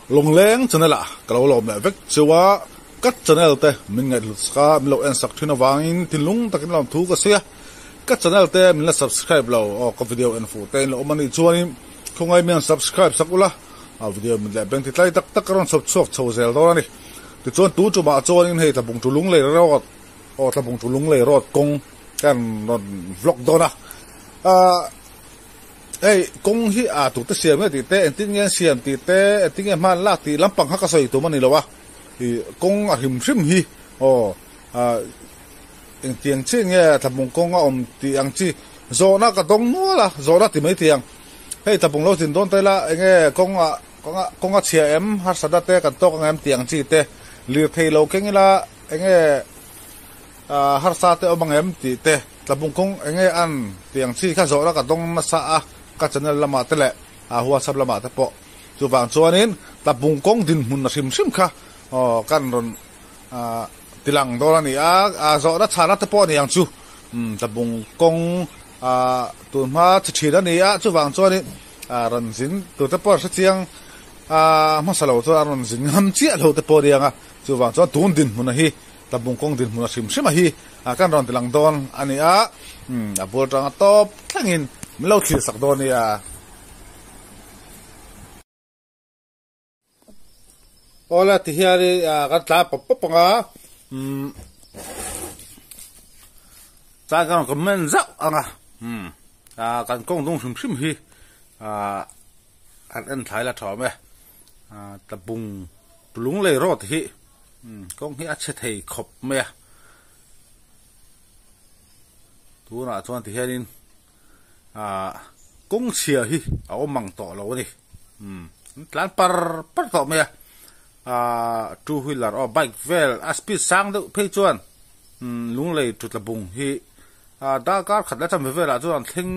Lawngleng channel ah ka lo lawm leh vek cheu a, ka channel te min ngaihhlut sak a, min lo en sak thin avangin thinlung takin lawmthu ka sawi a, ka channel te min la subscribe lo aw ka video en fuh te in lo awm a nih chuanin khawngaih mian subscribe sak ula, a video mit leh beng ti tlai tak tak ka rawn chhawp chhuak chho zel dawn a ni. Tichuan tu tumah chuanin hei Tlabung tu Lunglei road aw Tlabung tu Lunglei road kawng kan rawn vlog dawn a, ah. Hei kawng hi a tute siam nge tih te, engtin nge an siam tih te, engtin nge hman lak tih lampang kha ka sawi tum a ni lo a, ih kawng a hrim hrim hi aw ah engtiang chiah nge Tlabung kawng a awm tih ang chi zawhna ka dawng nual a, zawhna ti mai tiang hei Tlabung lo zin dawn ta ila enge kawng ah kawng a kawng a chhia em harsatna te kan tawk ang em tih ang chi te lirthei lo keng ila enge ah harsa te awm ang em tih te. Tlabung kawng eng nge an tih ang chi kha zawhna ka dawng nasa a, ka channel lamah te leh WhatsApp lamah te pawh. Chuvang chuanin Tlabung kawng dinhmun a hrim hrim kha aw kan rawn tilang dawn a ni a, zawhna chhana te pawh a ni ang chu. Tlabung kawng tun hma chi thin a ni a, chuvang chuanin rawn zin tur te pawh an hrechiang hmasa lo chuan an rawn zin ngam chiah lo te pawh a ni ang a, chuvang chuan tun dinhmun a hi Tlabung kawng dinhmun a hrim hrim a hi kan rawn ti lang dawn a ni a, a bul atanga tawp thlengin min lo thlir sak dawn nia. Awle ti hian i kan tlai pawp pawp ang a, chuan kan rawn comment zauh ang a, kan kawng dung hrim hrim hi an en thlai la tha awm e, Tlabung Lunglei road hi. Kawng hi a chhe thei khawp mai a, tunah chuan ti hianin ah kawng chhia hi a awm ang tawh lo a ni umm an tlan par par tawh mai a ah two wheeler aw bike vel a speed sang deuh phei chuan umm lunglei tutla bung hi ah darkar khat la cham ve velah chuan an thleng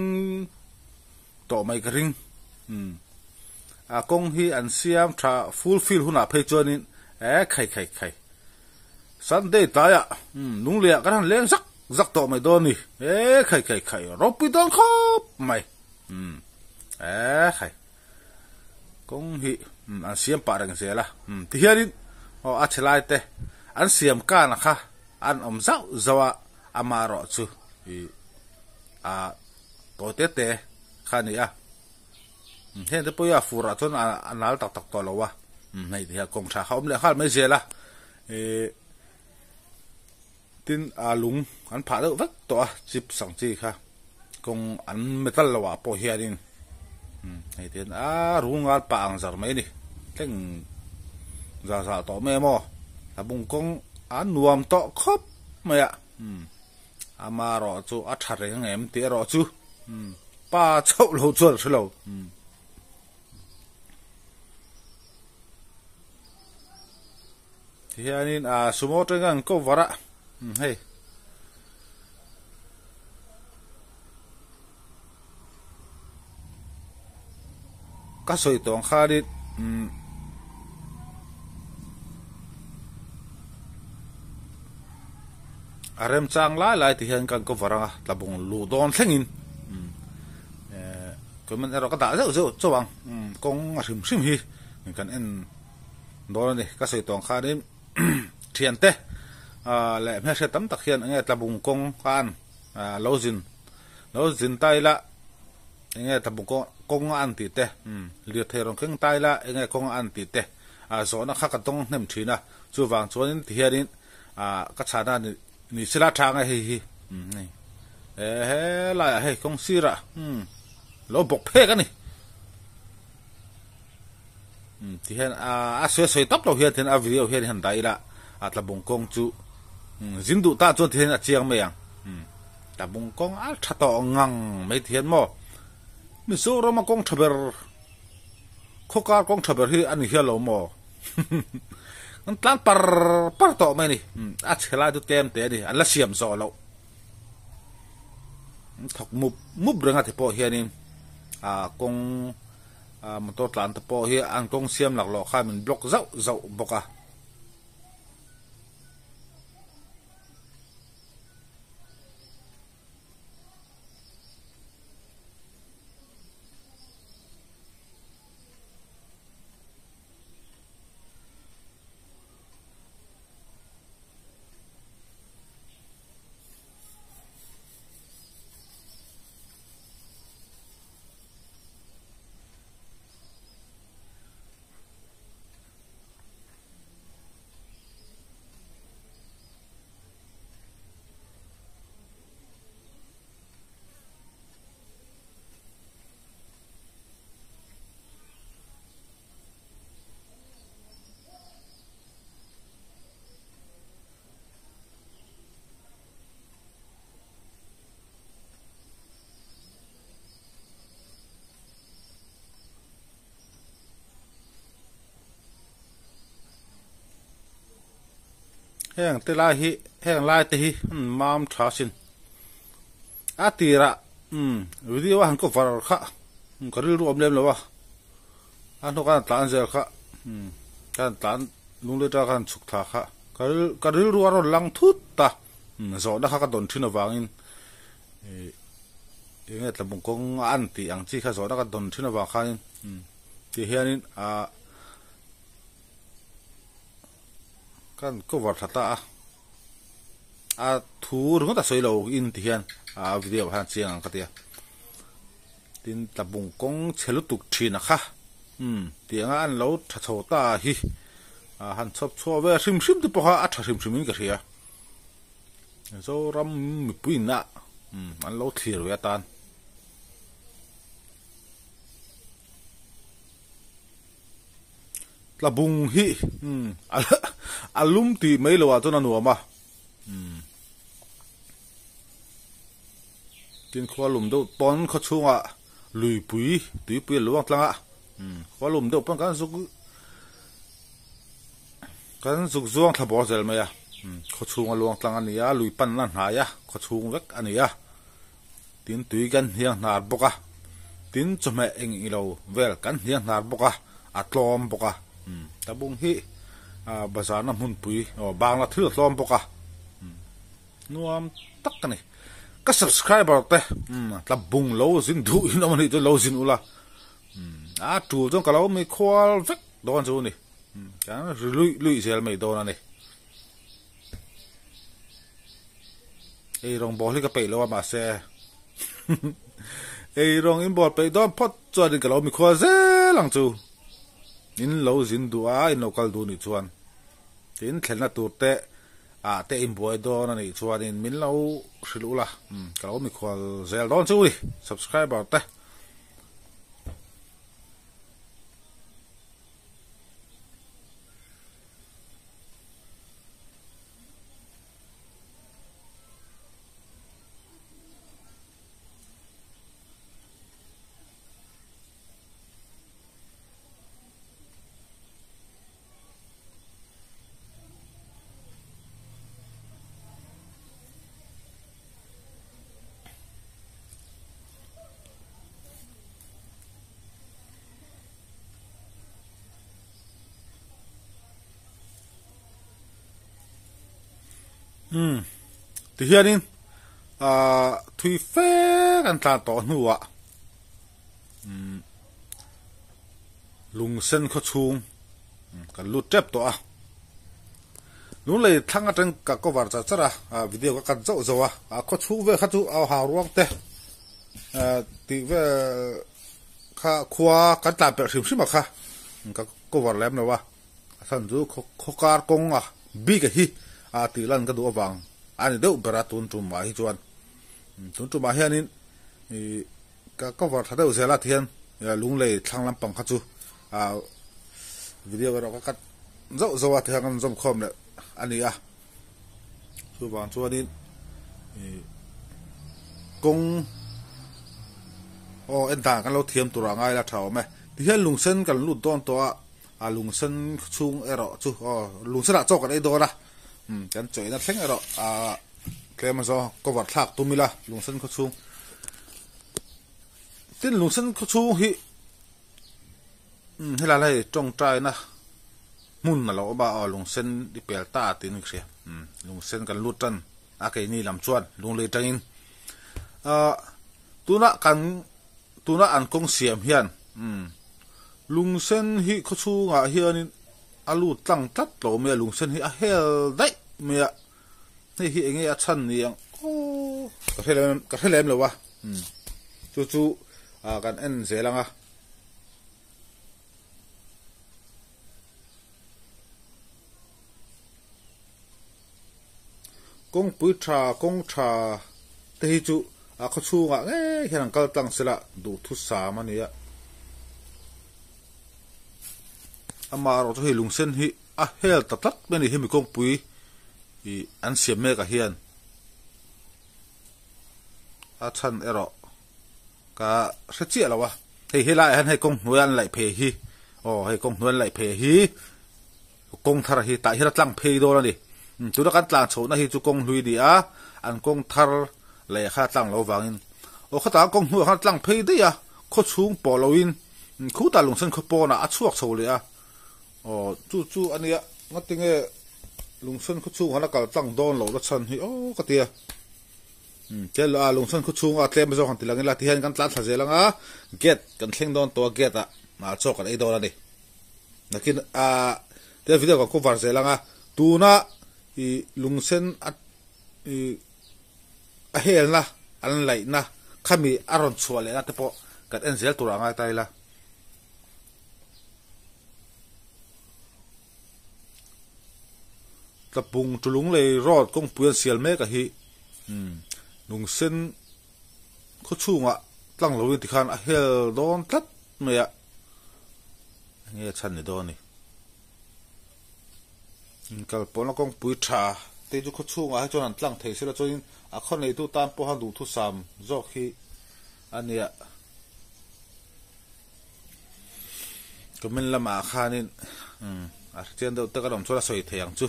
tawh mai ka ring umm a kawng hi an siam tha full fill hunah phei chuanin eh khai khai khai Sunday tlaiah umm lungleiah kan han leng zak zak tawh mai dawn a ni eh khai khai khai ropui dawn khawp mai umm eh khai kawng hi umm an siam pah reng zel a umm tihianin aw a chhe lai te an siam kana kha an awm zauh zauh a amaherawh chu ih ah Tawi te te kha a ni a, heng te pawh hi a fur ah chuan a nal tak tak tawh lo a, hei ti hian kawng tha kha a awm leh nghal mai zel a, ih tin a lung an phah deuh vek tawh a chips ang chi kha kawng an metal lo ah pawh hianin hei ti hian a rul ngal pah ang zar mai a ni thleng zah zah tawh mai a maw a bung kawng a nuam tawh khawp mai a. Ama erawh chu a tha reng ang em tih erawh chu pa chauh lo chuan a hre lo. Tihianin a sumo atangin an cover a hei. Ka sawi tawh ang khanin a remchang lai lai ti hian kan cover ang a tlabung luh dawn thlengin comment erawh ka dah zeuh zeuh chauh ang kawng a hrim hrim hi kan en dawn a ni ka sawi tawh ang khanin thiante leh hmelhriat tam tak hian enge tlabung kawng khan lo zin lo zin ta ila enge tlabung kawng kawng a an tih te lirthei rawn keng ta ila enge kawng a an tih te zawhna kha ka dawng hnem thin a chuvang chuanin tihianin ka chhana ni ni sila tha ang e hei hi hei helaiah hei kawng sirah lo bawk phek a ni tihian a sawi sawi tawp lo hian tihian a video hian han dah ila a tlabung kawng chu zin duh ta chuan tihian a chiang mai ang tlabung kawng a tha tawh ngang mai tihian maw Mizoram a kawng tha ber khawkar kawng tha ber hi a ni hial lo maw an tlan par par tawh mai a ni a chhe lai chu tlem te a ni an la siam zawh loh an thawk mup mup reng a ti pawh hianin a kawng motor tlan te pawh hi an kawng siam laklawh khan min block zauh zauh bawk a. Heng te lai hi heng lai te hi an mam tha sin. A tirah umm video a han cover kha ka rilru awm lem lo a, a hnu khan tlan zel kha umm khan tlan lunglei atang khan chhuk thla kha ka ka rilru a rawn lang thut a umm zawhna kha ka dawn thin avangin ih eng nge tlabung kawng a an tih ang chi kha zawhna ka dawn thin avang khanin umm ti hianin ah. Kan cover tha ta a, a thu ringawt a sawi lo in ti hian a video ah khan a chiang ang ka ti a, tin tlabung kawng chhe lutuk thin a kha umm tih anga an lo tha chho ta hi a han chhawp chhuah ve hrim hrim te pawh kha a tha hrim hrim in ka hria, Zoram mipui in ah an lo thlir ve atan. Tlabung hi a lum tih mai loh ah chuan a nuam a, tin khua lum deuh pawn khaw chhungah luipui tuipui a luang tlang a, khua lum deuh pawn kan zuk kan zuk zuang thla bawr zel mai a, khaw chhung a luang tlang a ni a, lui pan a hnai a, khaw chhung vek a ni a. Tin tui kan hniang hnar bawk a, tin chawhmeh eng eng ilo vel kan hniang hnar bawk a, a tlawm bawk a. Tlabung hi bazar na hmunpui aw bangla thil a tlawm bawk a, nuam tak a ni. Ka subscriber te tlabung lo zin duh in awm a nih chu lo zin ula, a tul chuan ka lo mikhual vek dawn chu a ni, kan ri luih luih zel mai dawn a ni. Ei rawng bawl hi ka peih lo a mahse ei rawng in bawl peih dawn phawt chuan in ka lo mikhual zel ang chu in lo zin duh a in lo kal duh nih chuan tin thlenna tur te ah te in buai dawn a nih chuan in min lo hrilh ula ka lo mikhual zel dawn chu ni subscriber te. Umm tihianin ahh thui fe kan tlan tawh hnuah umm lung sen khaw chhung kan lut tep tawh a lunglei thlang atang ka cover char char a ah video ka cut zauh zauh a ah khaw chhung vel kha chu a hau ruang te ah tih vel kha khua kan tlan pelh hrim hrim a kha ka cover lem lo a. A chhan chu khaw kar kawng a bik a hi a tih lan ka duh avang a ni deuh ber a tun tumah hi chuan tun tumah hianin ih ka cover tha deuh zel a tihian lunglei thlang lampang kha chu ah video erawh ka cut zauh zauh a tihian kan zawm khawm leh a ni a chuvang chuanin ih kawng aw en dan kan lo thiam tur ah ngai la tha awm e tihian lungsen kan lut dawn tawh a. A lungsen chhung erawh chu aw lungsenah chaw kan ei dawn a umm kan chawihna thleng erawh ah tlem a zawng cover thlak tum ila lungsen khaw chhung tin lungsen khaw chhung hi umm helai hei tawngtaina hmun a lo awm a aw lungsen i pel ta tiin ka hria umm lungsen kan lut tan a keini lam chuan lunglei tangin ah tunah kan Tuna an kawng siam hian umm lungsen hi khawchhungah hianin a lut tlang tlat lo mai a, lungsen hi a hel daih mai a, hei hi enge a chhan ni ang aw ka hre lem ka hre lem lo a umm chu chu ah kan en zel ang a. Kawngpui tha kawng tha te hi chu a khaw chhungah ngei hian an kal tlang sela duhthusam a ni a. Amaherawh chu hei lungsen hi a hel ta tlat mai a ni hemi kawngpui ih an siam mek ah hian a chhan erawh ka hre chiah lo a hei helaiah hian hei kawng hnuai an laih phei hi aw hei kawng hnuai an laih phei hi. Kawng thar hi tah hian a tlang phei dawn a ni. Tuna kan tlan chhohna hi chu kawng hlui a ni a, an kawng thar leh kha tlang lo vangin aw khawtah kawng hnuah khan a tlang phei daih a, khaw chhung pawh loin khutah lungsen khaw pawnah a chhuak chho leh a, aw chu chu a nia ngatinge lungsen khaw chhungah khan a kal tlang dawn loh na chhan hi aw ka ti a. Tel a lungchhan khu chhunga tlem zawk han ti lang ila tihian kan tlan thla zel anga gate kan thleng dawn tawh a gate ah ah chaw kan ei dawn a ni. Nakin ah tia video kan cover zel anga tuna ih lungsen a ih a helna an laihna khami a rawn chhuah lehna te pawh kan en zel tur ah ngai ta ila. Tlapung Tulung lei road kawngpui an sial mek a hi lung sen khaw chhungah tlang lovin tikhan a hel dawn tlat mai a, enge a chhan ni dawn ni. Inkal pawhna kawngpui tha te chu khaw chhungah hi chuan an tlang thei sela chuanin a khaw neitu tan pawh khan duhthusam zawk hi a nia. Comment lamah khanin a hre chiang deuh tak a awm chuan a sawi thei ang chu.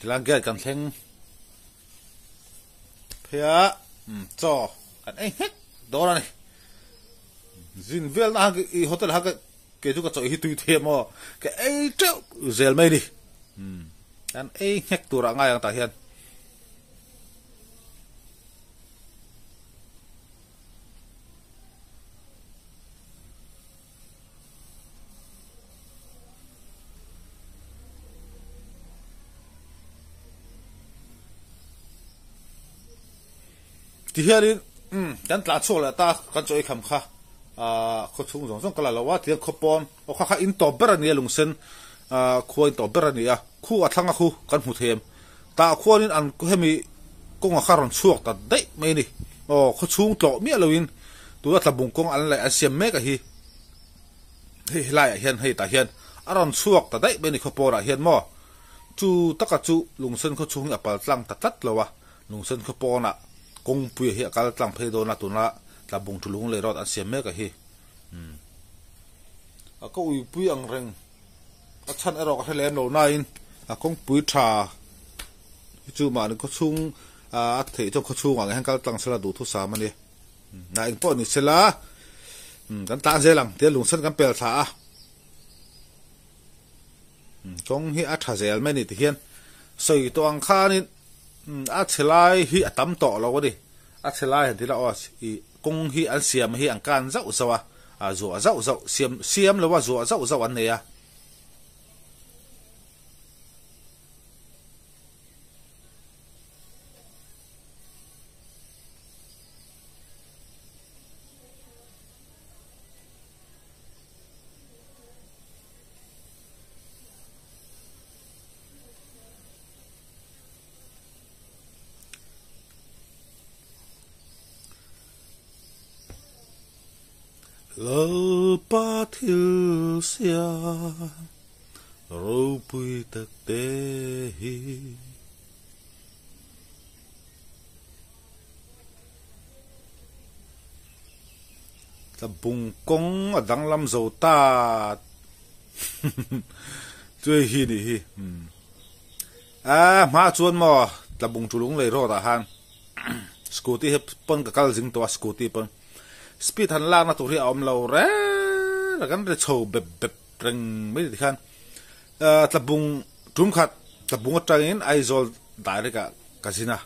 Tilai gate kan thleng phei a chaw kan ei nghek dawn a ni. Zin velna kha i hotel kha kei chu ka chaw hi tui thei a maw ka ei teuh zel mai a ni. Kan ei nghek turah ngai ang tah hian. Ti hianin umm kan tlan chhuak leh ta kan chaw ei kham kha ahh khaw chhung zawng zawng ka la lo a tihian khaw pawn aw kha kha in tawp ber a ni a lungsen ahh khua in tawp ber a ni a khu a thlang a khu kan hmu thei em tah khuanin an hemi kawnga kha rawn chhuak ta daih mai a ni aw khaw chhung tlawh miah loin tuna tlabung kawng an laih an siam mek a hi hei helaiah hian hei tah hian a rawn chhuak ta daih mai a ni khaw pawnah hian maw chu taka chu lungsen khaw chhung hi a pal tlang ta tlat lo a. Lungsen khaw pawnah kawngpui hi a kal tlang phei dawn a, tuna Tlabung thu lung leh road an siam mek a hi. Umm. A ka uipui ang reng a chhan erawh ka hre lem lo nain a kawngpui tha hi chu mahni khaw chhung a theih chuan khaw chhungah ngei hian kal tlang sela duhthusam a ni. Na eng pawh ni sela kan tlan zel ang tia lungsen kan pel thla a. Kawng hi a tha zel mai a ni tihian sawi tawh ang khanin a chhe lai hi a tam tawh lo a ni. A chhe lai han ti ila aw ih kawng hi an siam hi an kan zauh zauh a, a zuah zauh zauh siam siam lo a zuah zauh zauh an nei a. Lalpa thil siam ropui tak te hi. Tlabung kawng a danglam zo ta chu hei hi nih hi a hma chuan maw Tlabung chu lunglei road ah khan scooty hi pawn ka kal zing tawh a scooty pawn speed han lakna tur hi a awm lo reng a kan ri chho bep bep reng mai ti khan Tlabung tum khat Tlabung atangin Aizawl direct ah ka zin a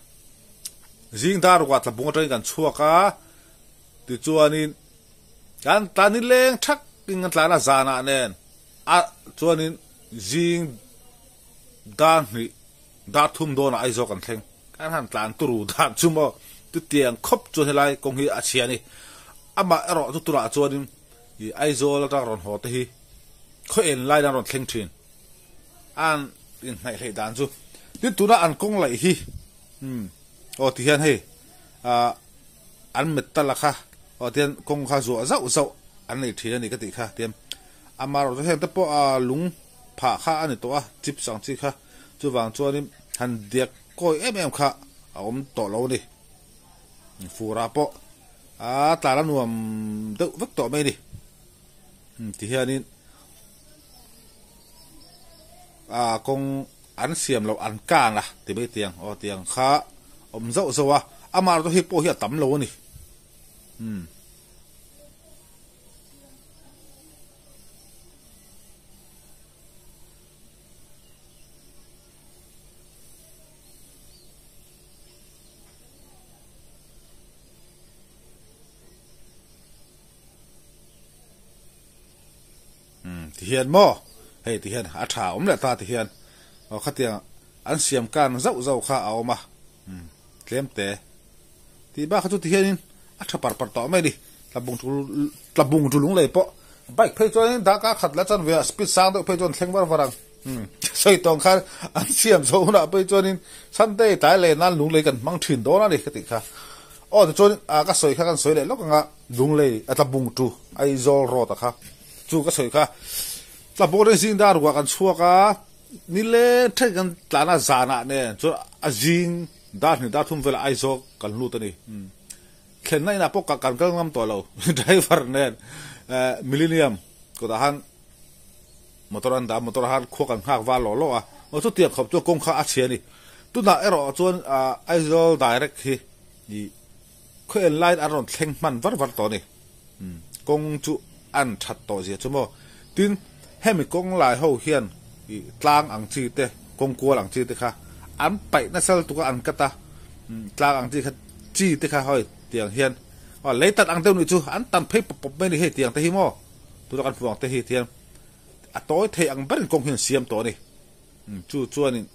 zing dar rukah Tlabung atangin kan chhuak a. Tichuanin kan tlan hi leng thak in kan tlan a zanah nen a chuanin zing dar hnih dar thum dawnah Aizawl kan thleng kan han tlan turu dan chu maw chutiang khawp chuan helai kawng hi a chhia a ni. Amah erawh chu tunah chuanin ih Aizawl atang rawn haw te hi khaw en lai nan rawn thleng thin an inhnaih hleih dan chu tin tuna an kawng laih hi umm aw tihian hei ah. An met tal a kha aw tian kawng kha zuah zauh zauh an nei thin a ni ka tih kha tian amaherawhchu heng te pawh a lung phah kha a ni tawh a chips ang chi kha chuvang chuanin han diak kawi em em kha a awm tawh lo a ni furah pawh a tlan a nuam deuh vek tawh mai a ni. Ti hianin ah kawng an siam loh an kang a ti mai tiang aw tiang kha awm zauh zauh a amah erawh chu hei pawh hi a tam lo a ni umm. Umm ti hian maw hei ti hian a tha awm leh ta ti hian aw khatiang an siam kan zauh zauh kha a awm a umm tlem te tih bak kha chu ti hianin a tha par par tawh mai a ni tlabung chu tlabung chu lunglei pawh bike phei chuanin dahka khat la chuan ve a speed sang deuh phei chuan thleng var var ang umm sawi tawng khan an siam zawh hunah phei chuanin Sunday tlai leh nan lunglei kan hmang thin dawn a ni ka tih kha aw tichuan ah ka sawi kha kan sawi leh lawk ang a. Lunglei a tlabung chu Aizawl road a kha chu ka sawi kha tlabung atangin zing dar ruah kan chhuak a nileng then kan tlan a zanah nen chuan a zing dar hnih dar thum velah Aizawl kan lut a ni thlenna inah pawh kan kal ngam tawh lo driver nen Millennium kawtah khan motor an dah a motor khan khua kan nghak val lawh lawh a aw chutiang khawp chu kawng kha a chhia a ni tunah erawh chuan Aizawl direct hi ih. Khaw en laiin an rawn thleng hman var var tawh a ni. Kawng chu an that tawh zia chu maw. Tin, hemi kawng lai ho hian ih tlang ang chi te, kawng kual ang chi te kha an paih nasa lutuk a, an cut a, tlang ang chi kha chi te kha hawi tiang hian aw lei tat ang deuh nih chu an tan phei pawp pawp mai a ni hei tiang te hi maw. Tuna kan hmuh ang te hi tiang a tawi thei ang berin kawng hi an siam tawh a ni. Chu chuanin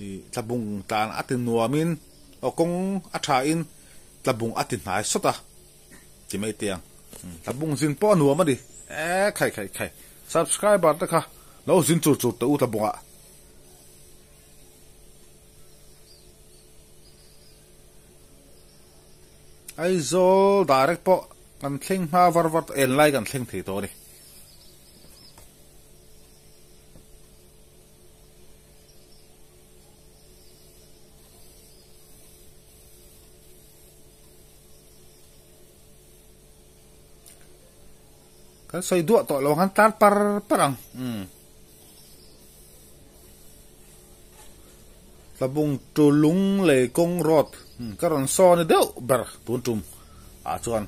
ih tlabung tlan a ti nuamin Aw kawng a tha in tlabung a ti hnai sawt a ti mai teh ang. Tlabung zin pawh a nuam a ni. E khai khai khai subscriber te kha lo zin chur chur teh u tlabung ah. Aizawl direct pawh kan thleng hma var var tawh en lai kan thleng thei tawh a ni. Kan sawi duah tawh lo ang kan tlar par par ang umm Tlabung to Lunglei kawng road ka rawn saw ni deuh ber tun tum ah chuan.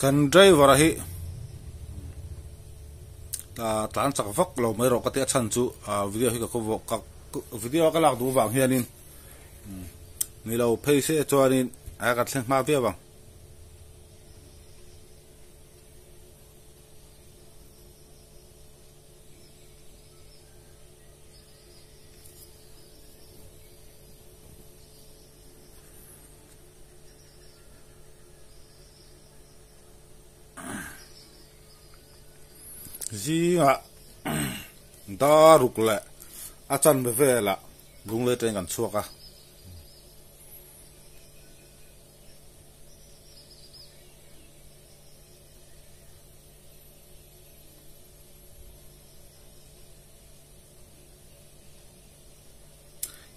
Kan driver a hi ah tlan chak vak lo mai rawh ka ti a chhan chu ah video hi ka ka video ka lak duh vang hianin ni lo phei se chuanin a kan thleng hma viau ang. Zingah. Daruk leh a chanve velah Lunglei atangin kan chhuak a.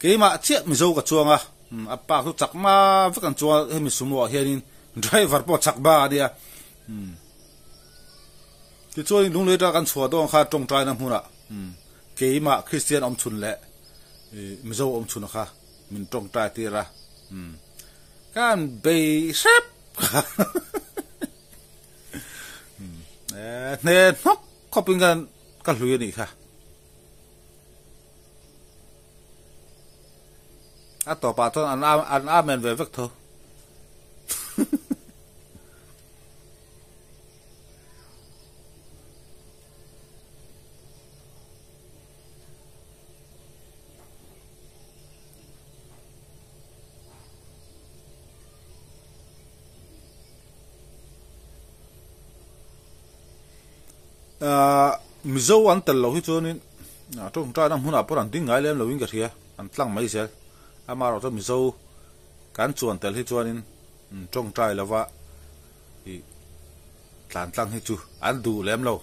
Keimah chiah Mizo ka chuang a, a pa chu chakma vek an chuang a, hemi sumo ah hianin driver pawh chakma a nia. Tichuanin Lunglei atanga kan chhuah dawn kha tawngtaina hmunah keimah Kristian awmchhun leh Mizo awmchhuna kha min tawngtai tir a, kan bei hrep kha hne hnawk khawpin ka hlui a nih kha. A tawpah chuan an amen ve vek tho. Mizo an tel loh hi chuanin tawngtaina hmunah pawh an ding ngai lem loin ka hria an tlang mai zel amaherawh chuan Mizo kan chuan tel hi chuanin tawngtai lova ih tlan tlang hi chu an duh lem lo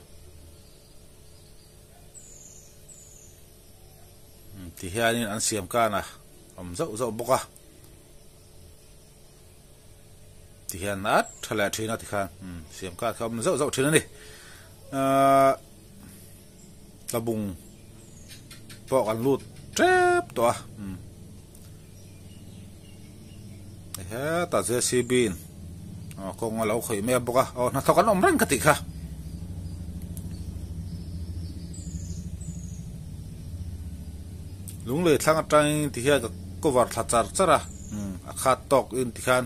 ti hianin an siam kan a awm zauh zauh bawk a. Ti hian a tha leh thin a tikhan siam kar kha awm zauh zauh thin a ni. Ahh tlabung pawh kan lut tep tawh a hetah JCB in kawng a lo khawih mek bawk a aw hnathawk an awm reng ka tih kha. Lunglei thlang atangin ti hian ka cover thla char char a a khat tawk in ti khan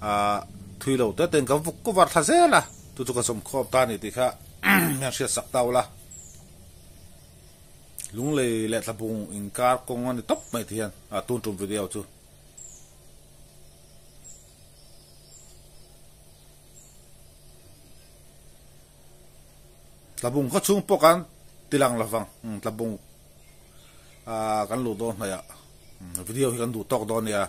ah thui lo te ten ka cover thla zel a chu chu ka sawmkhawm ta a ni tih kha hian hriat sak ta ula Lunglei leh Tlabung inkar kawng a ni tawp mai ti hian ah tun tum video chu. Tlabung khaw chhung pawh kan ti lang lo vang Tlabung ah kan luh dawn hnaih ah video hi kan duh tawk dawn nia.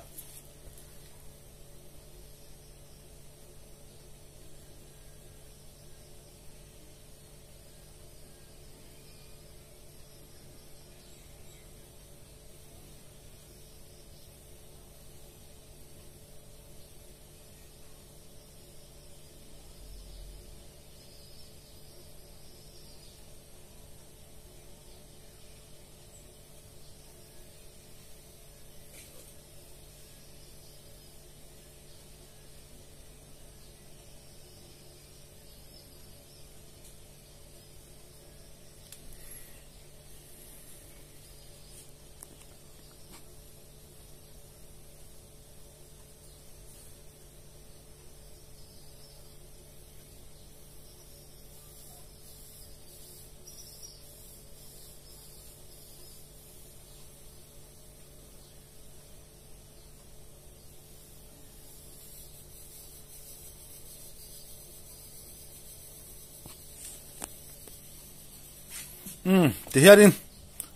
Umm ti hianin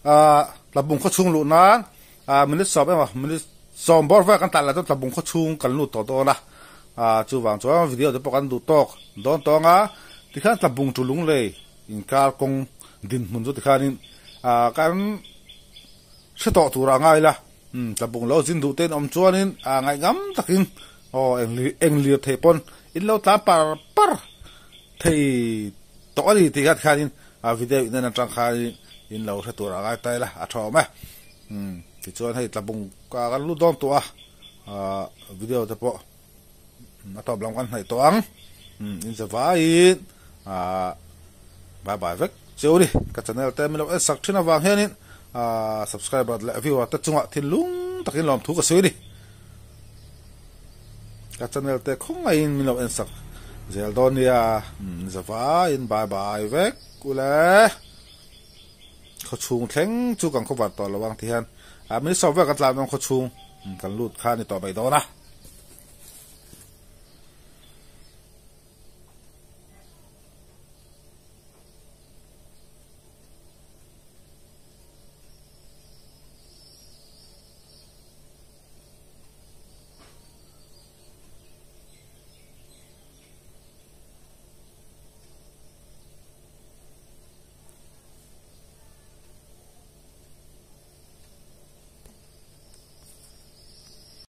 ah tlabung khaw chhung luh nan ah minute sawm emaw minute sawm bawr vel kan tlan lah chuan tlabung khaw chhung kan lut tawh dawn a ah chuvang chuan video te pawh kan duh tawk dawn tawng a tikhan tlabung chu lunglei inkar kawng dinhmun chu tikhanin ah kan hre tawh tur a ngai la umm tlabung lo zin duh te in awm chuanin ah ngaihngam takin aw eng lir theih pawn in lo tlan par par thei tawh a ni tih kha tikhanin a video in en atang khanin in lo hre tur a ngai ta ila a tha awm e umm tichuan hei tlabung ka kan lut dawn tawh a ah video te pawh a tawp lam kan hnaih tawh ang umm in che vaiin ah bye bye vek cheu ni ka channel te min lo en sak thin avang hianin ah subscriber leh viewer te chungah thinlung takin lawmthu ka sawi a ni. Ka channel te khawngaihin min lo en sak zel dawn nia zavaiin bye bye vek ule khawchhung thleng chu kan khawvar tawh lo ang ti hian a min sawm vel kan tlan dawn khawchhung kan lut kha a ni tawh mai dawn a.